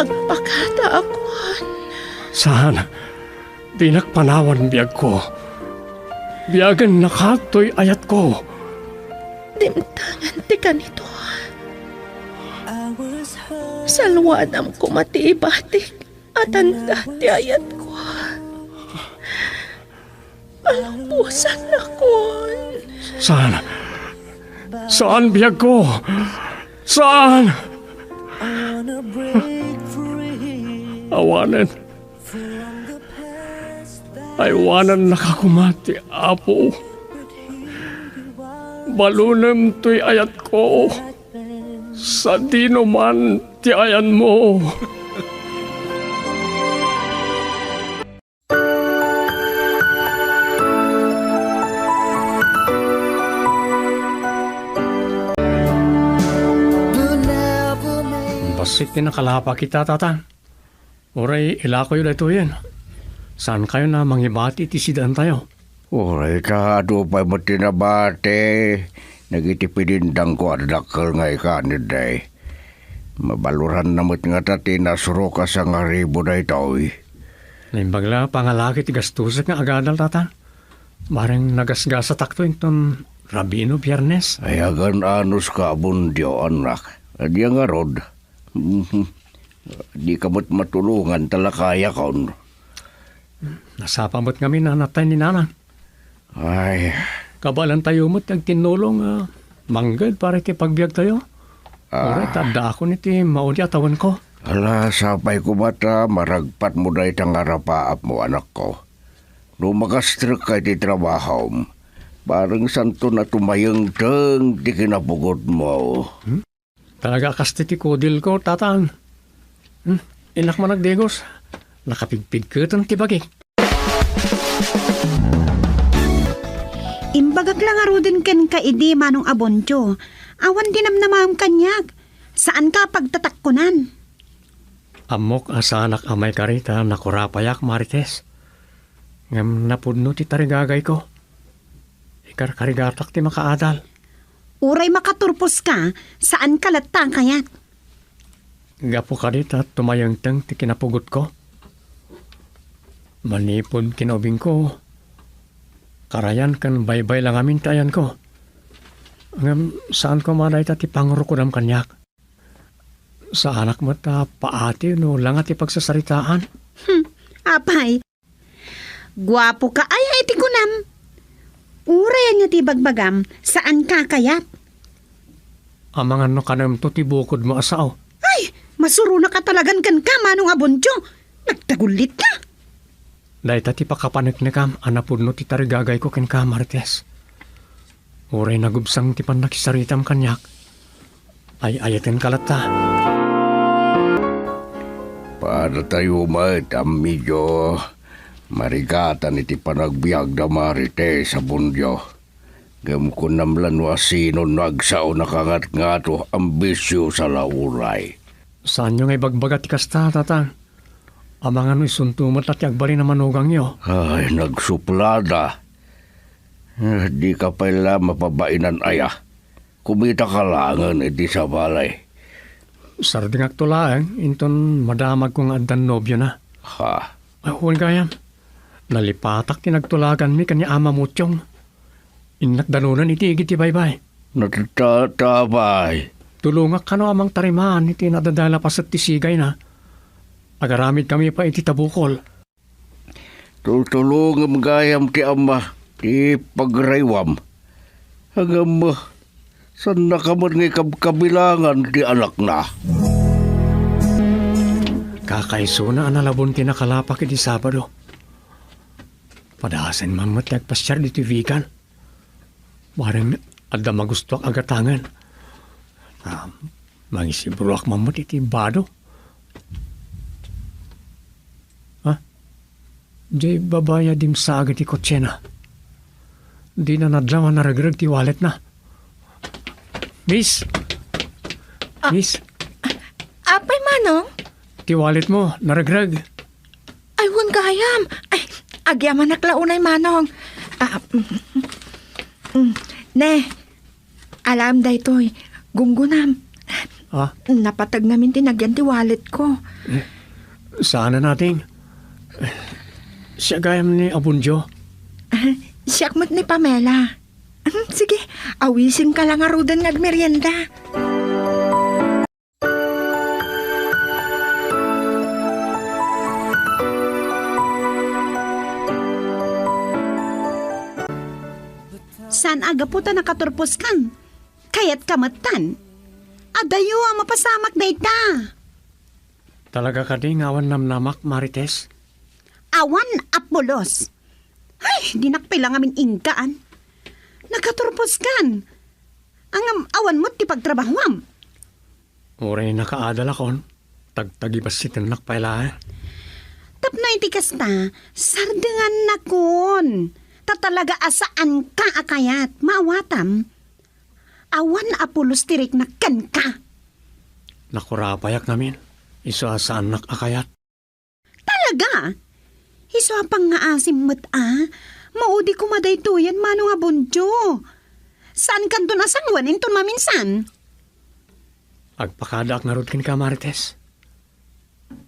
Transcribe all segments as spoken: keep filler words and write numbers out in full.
Pakada a kuan. Saan, dinak panawan biagko. Biagen naka toy ayatko. Dimtengen ti kanito. Salwadam koma ti ibatik a tanda ti ayatko. Palubosanakon. Saan? Saan, biagko? Saan? Awanen. Aywanannaka koma ti Apo. Balunem toy ayatko. Sadino man ti ayanmo. Bassit ti nakalapakita, Tatang. Uray ilakoyo daytoyen. Saankayon a mangibati iti sidaentayo? Uray ta adu pay met ti nabati dagiti pinindangko a dakkel nga ikanitdi. Mabaloranna met ngata ti nasurok a sangaribu daytoy. Naimbag la, pangalaki ti gastosek nga agadal, Tatang. Bareng nagasgasatakto inton Rabii no Biernes. Ay, agan-anos ka, Abundio, anak. Ania ngarud? Mhm. Dika met matulongan ta lakayakon. Nasapa met ngamin a natay ni Nanang. Ay. Kabaelantayo met ti agtinnulong a mangged para iti pagbiagtayo. Ah. Uray ta addaakon iti maudi a tawenko. Ala, sapay koma ta maragpatmo dayta nga arapaapmo, anakko. No makastrekka iti trabahom, bareng saanton a tumayengteng ti kinapugotmo. Hmm? Talaga a kasta ti kudilko, Tatang. Hmm, innak man agdigos. Nakapigpigketen ti bagik. Imbagak la ngaruden kenka idi, Manong Abondio. Awan ti namnamaem kaniak. Saanka a pagtatakkonan. Ammok a saanak a maikari ta nakurapayak, Marites. Ngem napudno ti tarigagayko. Ikarkarigatak ti makaadal. Uray makaturposka, saanka latta a kayat. Gapu kadi ta tumayengteng ti kinapugotko. Manipud kinaubingko, karayan ken baybay la ngamin ti ayanko. Ngem saan koma dayta ti pangurukodam kaniak. Saanak met a paati no langa ti pagsasaritaan. Hmm, apay, guapoka aya iti kunam? Uray ania ti ibagbagam, saanka a kayat. Amangan no kanemto ti bukodmo a sao. Ay, masuronaka talagan kenka, Manong Abondio. Nagtagullitka. Dayta ti pakapaneknekam a napudno ti tarigagayko kenka, Marites. Uray nagubsang ti pannakisaritam kaniak, ay-ayatenka latta. Padatayo met, ammio. Marigatan iti panagbiagda, Marites, Abondio. Ngem kunam la no asino no agsao nakangatngato, ambisiosa la uray. Saanyo nga ibagbaga ti kasta, Tatang? Amangan no isunto met la ti agbalin a manugangyo. Ay, nagsuplada. Eh, dika pay la mapabainan aya. Kumitaka laengen iti sabali. Sardengakto laeng inton madamagko nga addan nobiona. Ha? Awan gayam. Nalipatak ti nagtulaganmi ken ni Ama Muchong. Innak danonen iti igid ti baybay. Natatabay. Tulongak kano a mangtarimaan iti nadadael a paset ti sigayna. Agaramidkami pay iti tabukol. Tutulongem gayam ti Ama ti pagraywam. Ngem, saannaka met nga ikabkabilangan ti anakna. Kakaisuna a nalabon ti nakalapak iti Sabado. Padasen man met ti agpasiar ditoy bigan. Bareng adda magustoak a gatangen. Ah, mangisibroak man met iti bado. Ha? Diay babai a dimsaag iti kotsena. Dina nadlaw a naregreg ti walletna. Miss! Ah, Miss! Apay, Manong? Ti walletmo, naregreg. Ay, wen gayam. Ay, agyamanak la unay, Manong. Ah, mm, mm. Ne, alaem daytoy. Gunggonam. Ah? Napateg ngamin ti nagyan ti wallet ko. Eh, saan a nating? Siak gayam ni Abundio. Ah, siak met ni Pamela. Hmm, sige, awisenka la ngaruden nga agmerienda. Saan a gapu ta nakaturposkan? Kayatka metten? Adayo a mapasamak dayta. Talaga kadi nga awan namnamak, Marites? Awan a pulos. Ay, dinak pay la ngamin inggana. Nakaturposkan. Ngem awan met ti pagtrabahuam. Uray nakaadalakon, tagtagibassitennak pay laeng. Tapno iti kasta, sardengannakon. Ta talaga a saanka a kayat, maawatam. Awan a pulos ti riknak kenka. Nakurapayak ngamin, isu a saannak a kayat. Talaga? Isu a pangngaasim met a, maudi koma daytoyen, Manong Abundio. Saankanton a sangoen inton maminsan? Agpakadaak ngarud kenka, Marites.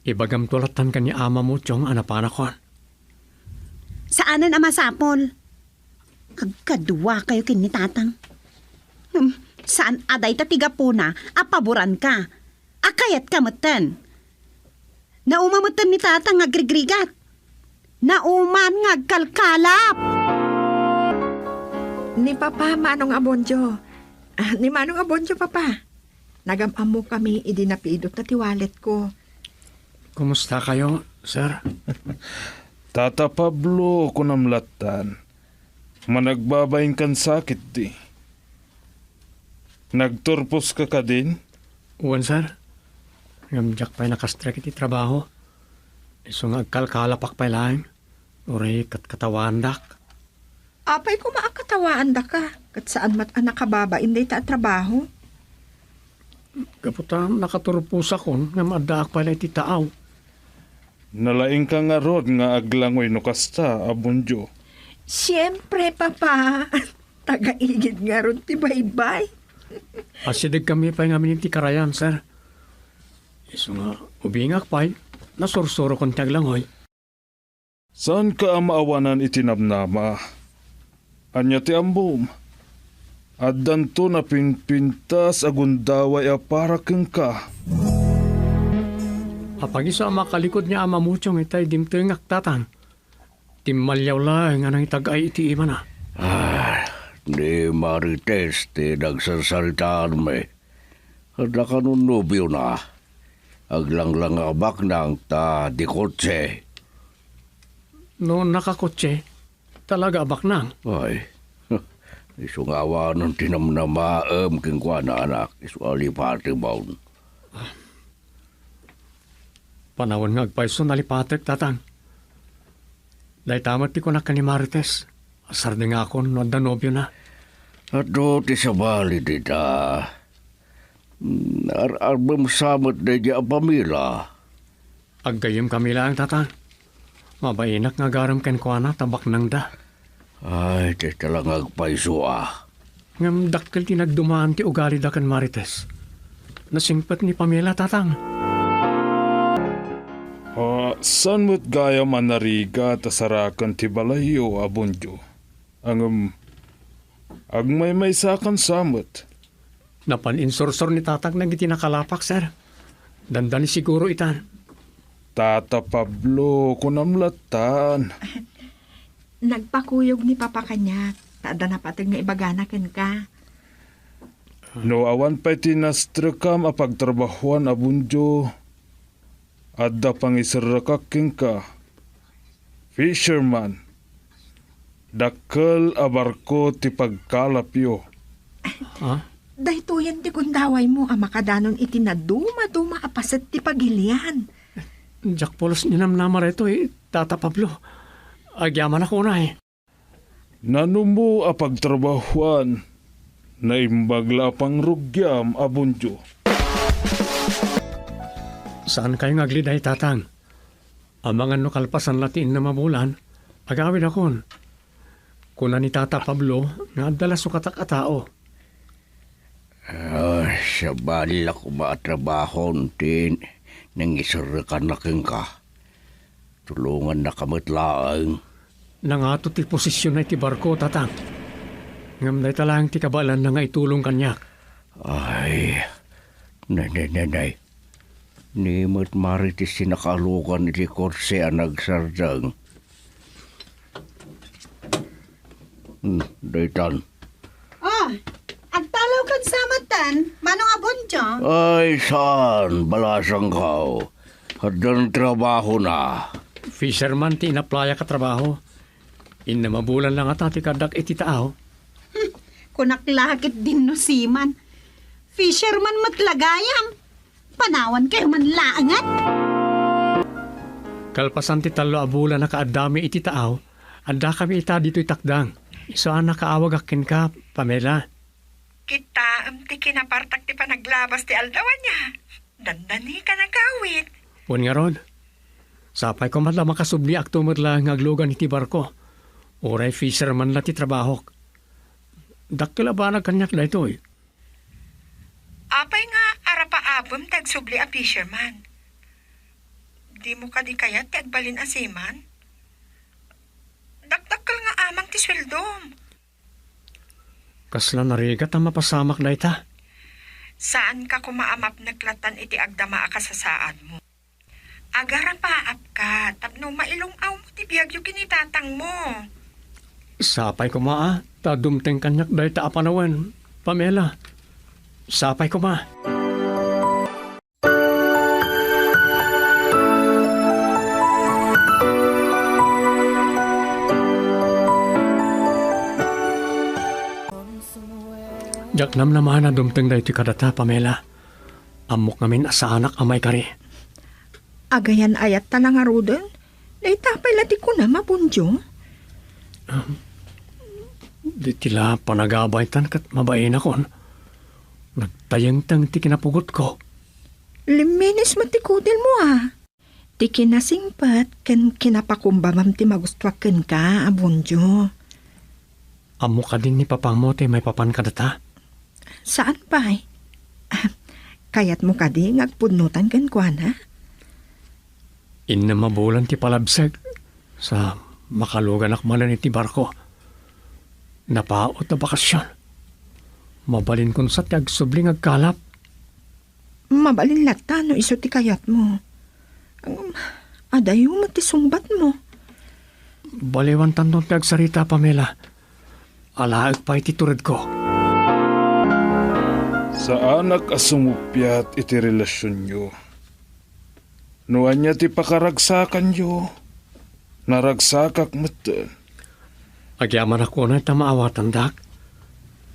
Ibagamto lattan ken ni Ama Muchong a napanakon. Saanen a masapul. Agkaduakayo ken ni Tatang. Hmm, saan a dayta ti gapuna a paboranka. A kayatka metten. Nauma metten ni Tatang nga agrigrigat. Nauman nga agkalkalap. Ni Papa, Manong Abondio. Ah, ni Manong Abondio, Papa. Nagam-ammokami idi napidot na ti wallet ko. Kumusta kayo, sir? Tata Pablo, kunam lattan. Managbabain kan sakit di. Nagturposka kadin? Wen, sir. Ngem diak pay nakastrek iti trabaho. Isu nga agkalkalapak pay laeng. Uray katkatawaandak. Apay koma a katawaandaka, ket saan met a nakababain dayta a trabaho? Gapu ta nakaturposakon ngem addaak pay la iti taaw. Nalaingka ngarud nga aglangoy no kasta, Abundio. Siempre, Papa. Taga-igid ngarud ti baybay. Asidegkami pay ngamin iti karayan, sir. Isu nga, ubingak pay, nasursurokon ti aglangoy. Saanka a maawanan iti namnama? Ania ti ammom? Addanto napinpintas a gundaway a para kenka. Apag isu a makalikod ni Ama Muchong itay dimtengak, Tatang. Timmaliaw laeng a nangitag-ay iti imana. Ah, ni Marites ti nagsarsaritaanmi. Adda kano nobiona. Aglanglang a baknang ta di kotse. No nakakotse, talaga a baknang. Ay, isu nga awanen ti namnamaem kenkuana, anak, isu a lipatemon. Panawen nga agpayso, nalipatek, Tatang. Dayta met ti kunak ken ni Marites, sardengakon no adda nobiona. Adu ti sabali dita. Mm, ar-arbem sa met daydiay a Pamela. Aggayyemkami laeng, Tatang. Mabainak nga agarem kenkuana ta baknangda. Ay, dayta la nga agpayso a. Ngem dakkel ti nagdumaan ti ugalida ken Marites. Nasingpet ni Pamela, Tatang. Ah, saan met gayam a narigat a saraken ti balayyo, Abundio? Ngem, agmaymaysakan sa met. Napan insursor ni Tatang dagiti nakalapak, sir. Dandani siguro itan. Tata Pablo, kunam lattan. Nagpakuyog ni Papa kaniak, ta adda napateg nga ibagana kenka. No awan pay ti nastrekam a pagtrabahoan, Abundio, adda pangiserrekak kenka. Fisherman, dakkel a barko ti pagkalapyo. Ha? Daytoyen ti gundawaymo a makadanon iti nadumaduma a paset ti pagilian. Diak pulos ni namnama daytoy, Tata Pablo. Agyamanak unay. Nanumo a pagtrabahoan, naimbag la a pangrugiam, Abundio. Saankayo nga agliday, Tatang? Amangan no kalpasan la ti innem a bulan, agawidakon. Kuna ni Tata Pablo nga adda la sukatak a tao. Ay, Sabali la koma a trabahon ti nangiserrekanna kenka. Tulongannaka met laeng. Nangato ti posisionna iti barko, Tatang. Ngem dayta laeng ti kabaelanna nga itulong kaniak. Ay, nay, nay, nay, nay. Ni met Marites ti nakalugan iti kotse a nagsardeng. Hmm, daytan. Oh, agtalawkan sa matan, Manong Abundio? Ay, saan, balasangko. Addan trabahona. Fisherman ti inaplayak a trabaho. Innem a bulan la ngata ti kaaddak iti taaw. Hmm, kunak la ket dinno seaman. Fisherman met la gayam. Panawankayo man laengen. Kalpasan ti tallo a bulan a kaaddami iti taaw, addakami ita ditoy takdang. Isu a nakaawagak kenka, Pamela. Kittaem ti kinapartak ti panaglabas ti aldaw ania. Dandanika nagawid. Wen ngarud, sapay koma ta makasubliakto met laeng nga aglugan iti barko. Uray fisherman la ti trabahok. Dakkel a banag kaniak daytoy. Apay nga arapaapem ti agsubli a fisherman? Dimo kadi kayat ti agbalin a seaman? Dakdakkel nga amang ti sueldom. Kasla narigat a mapasamak dayta. Saanka koma a mapnek latan iti agdama a kasasaadmo. Agarapaapka tapno mailung-awmo ti biagyo ken ni tatangmo. Sapay koma a, ta dumteng kaniak dayta a panawen, Pamela. Sapay koma. Diak namnamaen a dumteng daytoy kadata, Pamela. Ammok ngamin a saanak a maikari. Agayan-ayatta la ngaruden? Dayta pay la ti kunam, Abundio? Um, di ti la panagabaytan ket mabainakon. Nagtayengteng ti kinapugotko. Limminis met ti kudelmo, a. Ti kinasingpet ken kinapakumbabam ti magustuak kenka, Abundio. Ammo kadin ni papangmo ti maipapan kadata? Saan pay. Kayatmo kadi nga agpudnotan kenkuana? Innem a bulan ti palabsek, sa makaluganak manen iti barko. Napaut a bakasyon. Mabalinkon sa ti agsubli nga agkalap. Mabalin latta no isu ti kayatmo. Ngem, adayo met ti sungbatmo. Baliwantanton ti agsarita, Pamela. Alaek pay ti turedko. Saanak a sumuppiat iti relasionyo. No ania ti pakaragsakanyo, naragsakak metten. Agyamanak unay ta maawatandak,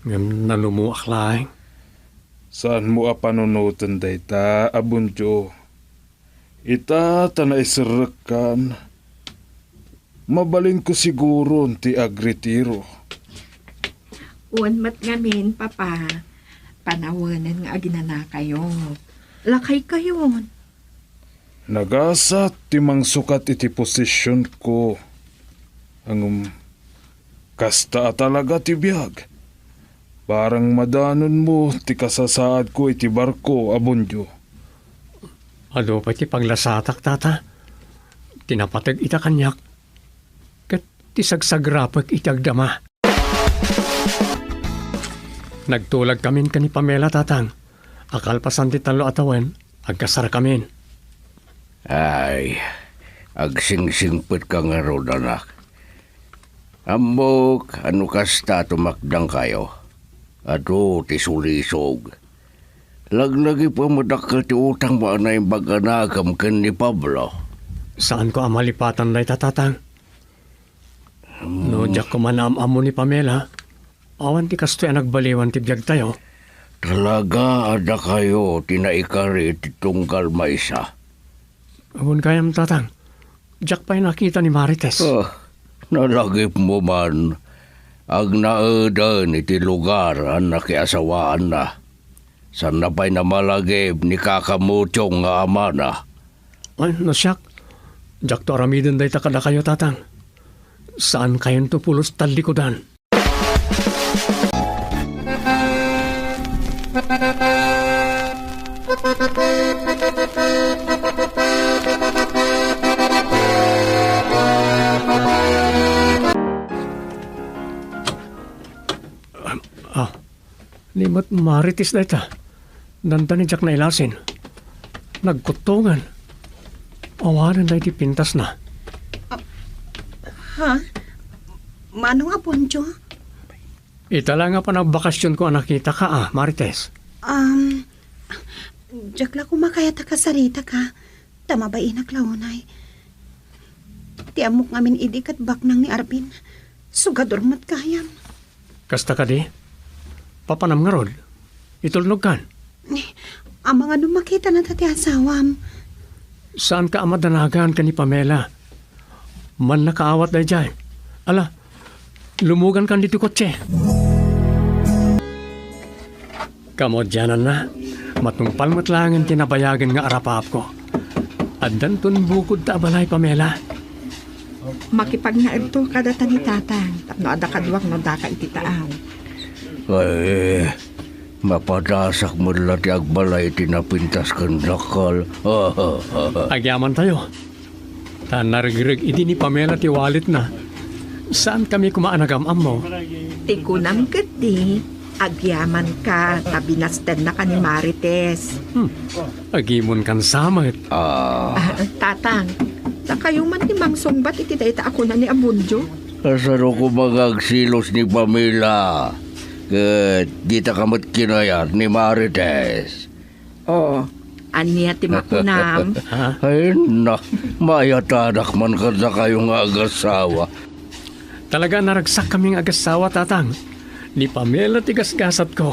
ngem nalumoak laeng. Saanmo a panunoten dayta, Abundio. Ita ta naiserrekkan, mabalinko siguron ti agretiro. Wen met ngamin, Papa, panawenen nga aginanakayo. Lakaykayon. Nagasat ti mangsukat iti posisionko. Ngem, kasta a talaga ti biag. Barang madanonmo ti kasasaadko iti barko, Abundio. Adu pay ti paglasatak, Tata. Ti napateg ita kaniak, ket ti sagsagrapek iti agdama. Nagtulagkamin ken ni Pamela, Tatang. A kalpasan ti tallo a tawen, agkasarkamin. Ay, agsingsingpetka ngarud, anak. Ammok a no kasta a tumakdangkayo, adu ti sulisog. Laglagipem a dakkel ti utangmo a naimbag a nakem ken ni Pablo. Saanko a malipatan dayta, Tatang. No diak koma naam-ammo ni Pamela, awan ti kastoy a nagbaliwan ti biagtayo. Talaga a dakayo ti naikari iti tunggal maysa. Wen gayam, Tatang. Diak pay nakita ni Marites. Ah, nalagipmo man. Agnaeden iti lugar a nakiasawaanna. Saanna pay namalagip ni Kaka Muchong nga amana. Ay, no siak, diakto aramiden dayta kadakayo, Tatang. Saankayonto pulos tallikudan. Ah, ni met Marites dayta. Dandani diak nailasin. Nagkuttongan. Awanen daydi pintasna. Ha? Mano nga, Poncho? Ita la nga panagbakasionko a nakitaka, a, Marites. Um, diak la koma kayat a kasaritaka, ta mabainak la unay. Ti ammok ngamin idi ket baknang ni Arvin. Sugador met gayam. Kasta kadi? Papanam ngarud? Itulnogkan? Amangan no makitana ti asawam. Saanka a madanagan ken ni Pamela? Mannakaawat daydiay. Ala, lumugankan ditoy kotse. Kamaudiananna, matungpal met laengen ti nabayagen nga arapaapko. Addanton bukodta a balay, Pamela. Makipagnaedto kadata ni Tatang tapno adda kaduak no daka iti taaw. Ay, mapadasak met la ti agbalay iti napintas ken dakkel. Agyamantayo. Ta naregreg idi ni Pamela ti walletna. Saankami koma a nagam-ammo. Ti kunam ketdi, agyamanka ta binastennaka ni Marites. Hmm. Agimonkan sa met. Ah. Ah, Tatang, dakayo man ti mangsungbat iti dayta a kuna ni Abundio. Kasano koma nga agselos ni Pamela? Ket ditaka met kinayat ni Marites. Oh, ania ti makunam? Ha? Ay, na, mayatadak man kadakayo nga agasawa. Talaga, naragsakkami nga agasawa, Tatang. Ni Pamela ti gasgasatko.